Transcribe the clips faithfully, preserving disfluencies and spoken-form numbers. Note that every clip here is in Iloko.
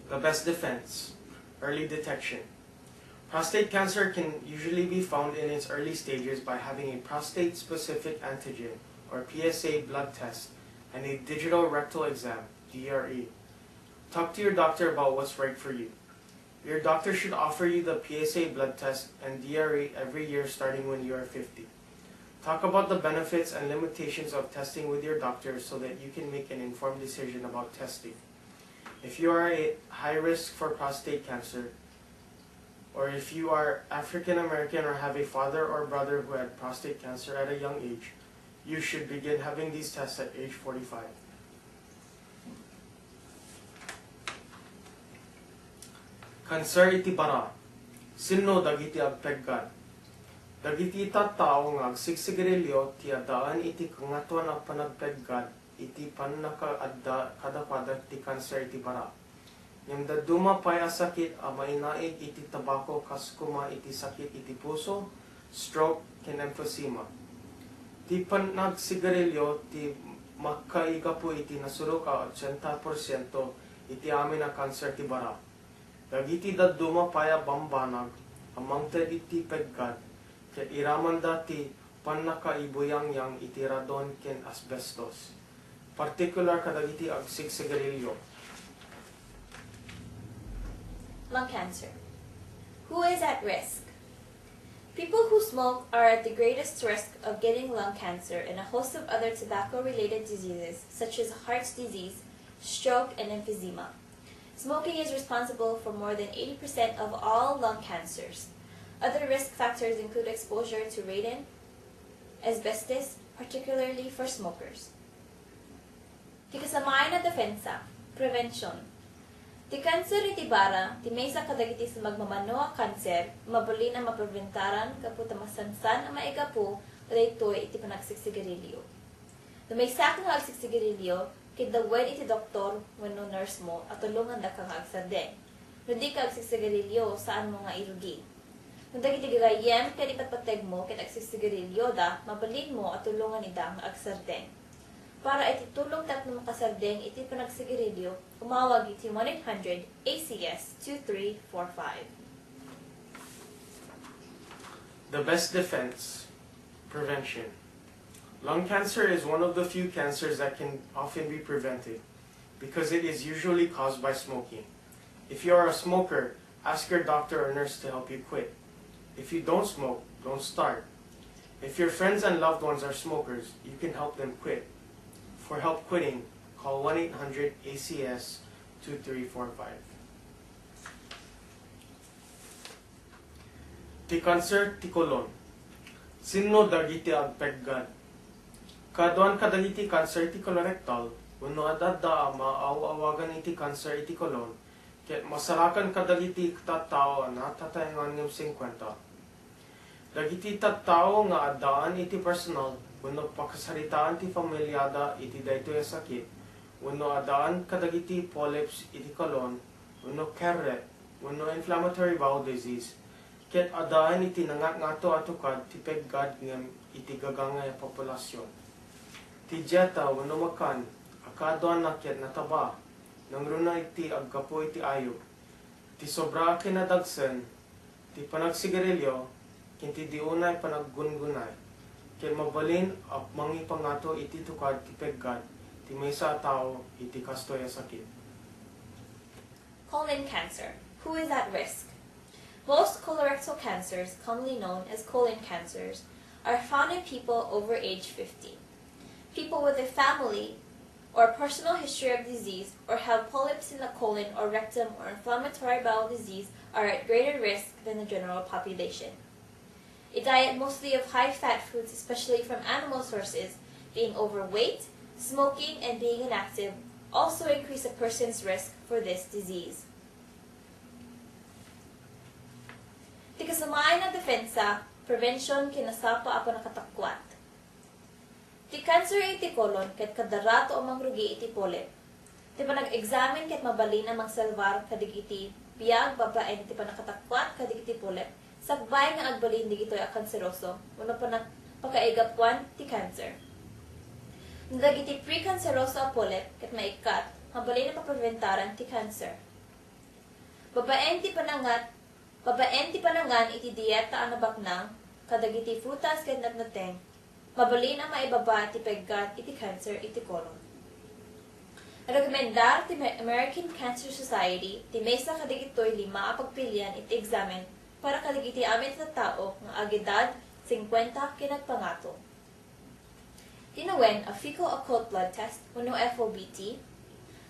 The best defense, early detection. Prostate cancer can usually be found in its early stages by having a prostate-specific antigen, or P S A, blood test, and a digital rectal exam, D R E. Talk to your doctor about what's right for you. Your doctor should offer you the P S A blood test and D R E every year starting when you are fifty. Talk about the benefits and limitations of testing with your doctor so that you can make an informed decision about testing. If you are at high risk for prostate cancer, or if you are African American or have a father or brother who had prostate cancer at a young age, you should begin having these tests at age forty-five. Kanser iti bara. Sinno dagiti agpeggad? Dagiti tattao nga agsigsigarilio ti addaan iti kangatoan a panagpeggad iti pannakaadda kadakuada ti kanser iti bara. Ngem dadduma pay a sakit a mainaig iti tabako kas koma iti sakit iti puso, stroke, ken emphysema. Ti panagsigarilio ti makaigapu iti nasurok a ochenta porsiento iti amin a kanser ti bara. Dagiti dadduma pay a bambanag a mangted iti peggad ket iramanda ti pannakaibuyangyang iti radon ken asbestos, partikular kadagiti agsigsigarilio. Lung cancer. Who is at risk? People who smoke are at the greatest risk of getting lung cancer and a host of other tobacco-related diseases such as heart disease, stroke, and emphysema. Smoking is responsible for more than eighty percent of all lung cancers. Other risk factors include exposure to radon, asbestos, particularly for smokers. Ti kasamayan a defensa, prevention. Ti kanser iti bara, ti maysa kadagiti sumagmamano a kanser, mabalin a mapreventaran gapu ta masansan a maigapu daytoy iti panagsigsigarilio. No maysaak nga agsigsigarilio, kiddawen iti doktor wenno nurse mo a tulongandaka nga agsardeng. No dika agsigsigarilio, saanmo nga irugi. No dagiti gagayyem ken ipatpategmo ket agsigsigarilioda, mabalinmo a tulongan ida nga agsardeng. Para iti tulong tapno makasardeng iti panagsigarilio, umawag iti one eight hundred A C S two three four five. The best defense, prevention. Lung cancer is one of the few cancers that can often be prevented because it is usually caused by smoking. If you are a smoker, ask your doctor or nurse to help you quit. If you don't smoke, don't start. If your friends and loved ones are smokers, you can help them quit. For help quitting, call one eight hundred A C S two three four five. Ti kanser ti kolon. Sinno dagiti agpeggad? Kaaduan kadagiti kanser ti colorectal wenno ad-adda a maaw-awagan iti kanser iti kolon ket masarakan kadagiti tattao a natataengan ngem singkuenta. Dagiti tattao nga addaan iti personal wenno pakasaritaan ti familiada iti daytoy a sakit wenno addaan kadagiti polyps iti kolon wenno kerrek wenno inflammatory bowel disease, ket addaan iti nangatngato a tukad ti peggad ngem iti gagangay a populasion. Ti dieta wenno makan a kaaduanna ket nataba, nangruna iti aggapu iti ayup, ti sobra a kinadagsen, ti panagsigarilio, ken ti di unay panaggungunay, ket mabalin a mangipangato iti tukad ti peggad ti maysa a tao iti kastoy a sakit. Colon cancer. Who is at risk? Most colorectal cancers, commonly known as colon cancers, are found in people over age fifty. People with a family or personal history of disease or have polyps in the colon or rectum or inflammatory bowel disease are at greater risk than the general population. A diet mostly of high-fat foods, especially from animal sources, being overweight, smoking, and being inactive also increase a person's risk for this disease. Ti kasamayan a defensa, prevention ken nasapa a pannakatakuat. Ti kanser iti kolon ket kaddarato a mangrugi iti polyp. Ti panag-eksamen ket mabalin a mangsalbar kadagiti biag babaen iti pannakatakuat kadagiti polyp sakbay nga agbalin dagitoy a kanseroso wenno panag-, pakaigapuan ti kanser. No dagiti prekanseroso a polyp ket maikkat, mabalin a papreventaran ti kanser. Babaen ti panangat, babaen ti panangan iti dieta a nabaknang kadagiti prutas ken natnateng, mabalin a maibaba ti peggad iti kanser iti kolon. Rekomendar ti American Cancer Society ti maysa kadagitoy lima a pagpilian iti eksamen para kadagiti amin a tattao nga agedad singkuenta ken agpangato. Tinawen a fecal occult blood test wenno F O B T,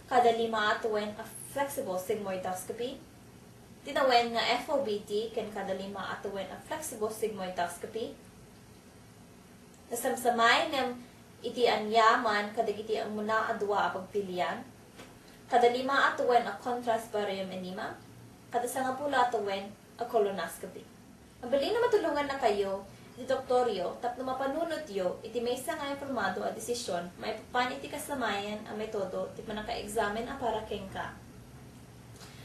kada lima a tawen a flexible sigmoidoscopy, tinawen nga F O B T ken kada lima a tawen a flexible sigmoidoscopy, nasamsamay ngem iti aniaman kadagiti umuna a dua a pagpilian, kada lima a tawen a contrast barium enema, kada sangapulo a tawen a colonoscopy. Mabalin a matulongannakayo ti doktoryo tapno mapanunotyo iti maysa nga informado a desisyon maipapan iti kasamayan a metodo ti pannakaeksamen a para kenka.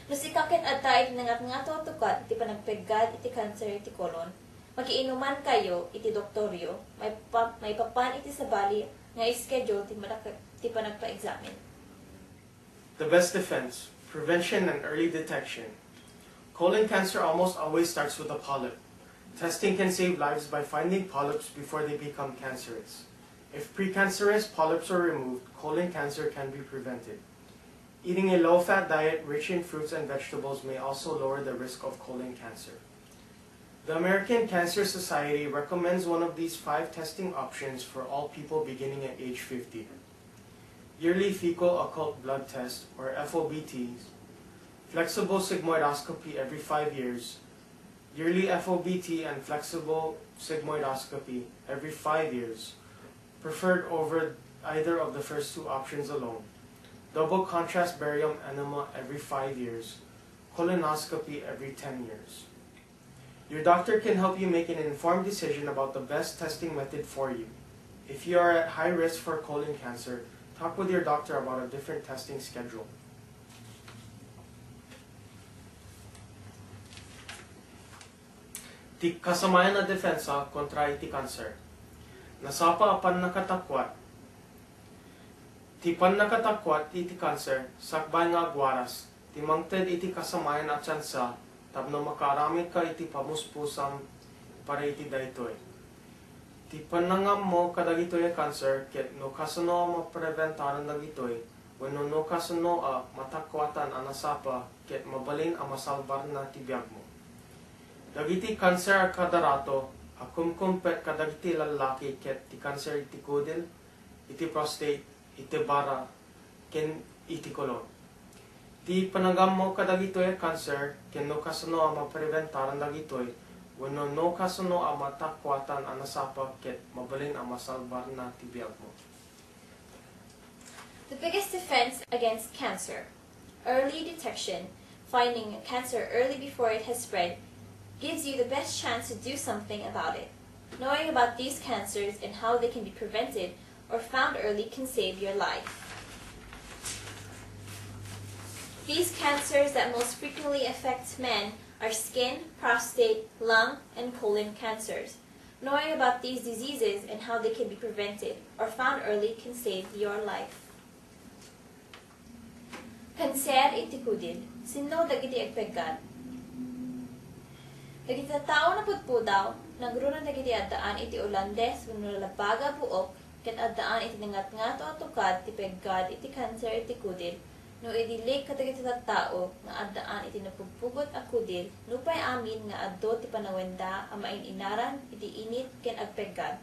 No sika ket adda iti nangatngato a tukad iti panagpeggad iti kanser iti kolon, makiinumankayo iti doktoryo maipa-, maipapan iti sabali nga schedule ti manaka-, ti panagpaeksamen. The best defense, prevention and early detection. Colon cancer almost always starts with a polyp. Testing can save lives by finding polyps before they become cancerous. If precancerous polyps are removed, colon cancer can be prevented. Eating a low-fat diet rich in fruits and vegetables may also lower the risk of colon cancer. The American Cancer Society recommends one of these five testing options for all people beginning at age fifty. Yearly fecal occult blood test, or F O B Ts, flexible sigmoidoscopy every five years, yearly F O B T and flexible sigmoidoscopy every five years, preferred over either of the first two options alone, double contrast barium enema every five years, colonoscopy every ten years. Your doctor can help you make an informed decision about the best testing method for you. If you are at high risk for colon cancer, talk with your doctor about a different testing schedule. Ti kasamayan a defensa kontra iti kanser. Nasapa a pannakatakuat. Ti pannakatakuat iti kanser sakbay nga agwaras ti mangted iti kasamayan a tiansa tapno makaaramidka iti pamuspusam para iti daytoy. Ti panangammo kadagitoy a kanser ket no kasano a mapreventaran dagitoy wenno no kasano a matakuatan a nasapa ket mabalin a masalbarna ti biagmo. Dagiti kanser a kadarato a kumkumpet kadagiti lallaki ket ti kanser iti kudil, iti prostate, iti bara, ken iti kolon. Ti panangammo kadagitoy a kanser ken no kasano a mapreventaran dagitoy wenno no kasano a matakuatan a nasapa ket mabalin a masalbarna ti biagmo. The biggest defense against cancer, early detection, finding cancer early before it has spread, gives you the best chance to do something about it. Knowing about these cancers and how they can be prevented or found early can save your life. These cancers that most frequently affect men are skin, prostate, lung, and colon cancers. Knowing about these diseases and how they can be prevented or found early can save your life. Kanser iti kudil. Sinno dagiti agpeggad? Dagiti tattao napudpudaw, nagruna dagiti addaan iti Olandes wenno Lalabaga buok ket addaan iti nangatngato a tukad ti peggad iti kanser iti kudil no idilik kadagiti tattao nga addaan iti napugpugot a kudil nupay amin nga adu ti panawenda a main-inaran iti init ken agpeggad.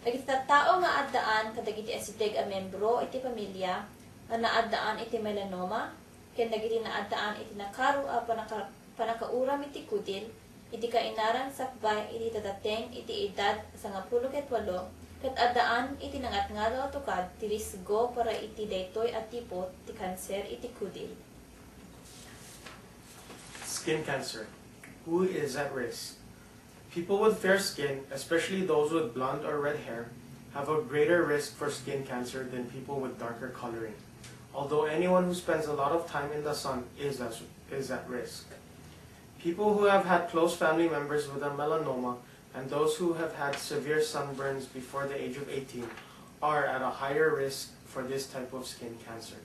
Dagiti tattao nga addaan kadagiti asideg a membro iti pamilia nga naaddaan iti melanoma ken dagiti naaddaan iti nakaro a panaka-, panakauram iti kudil iti kainaran sakbay iti tadateng iti edad a sangapulo ket walo ket addaan iti nangatngato a tukad ti risgo para iti daytoy a tipo ti kanser iti kudil. Skin cancer. Who is at risk? People with fair skin, especially those with blonde or red hair, have a greater risk for skin cancer than people with darker coloring, although anyone who spends a lot of time in the sun is, as, is at risk. People who have had close family members with a melanoma and those who have had severe sunburns before the age of eighteen are at a higher risk for this type of skin cancer.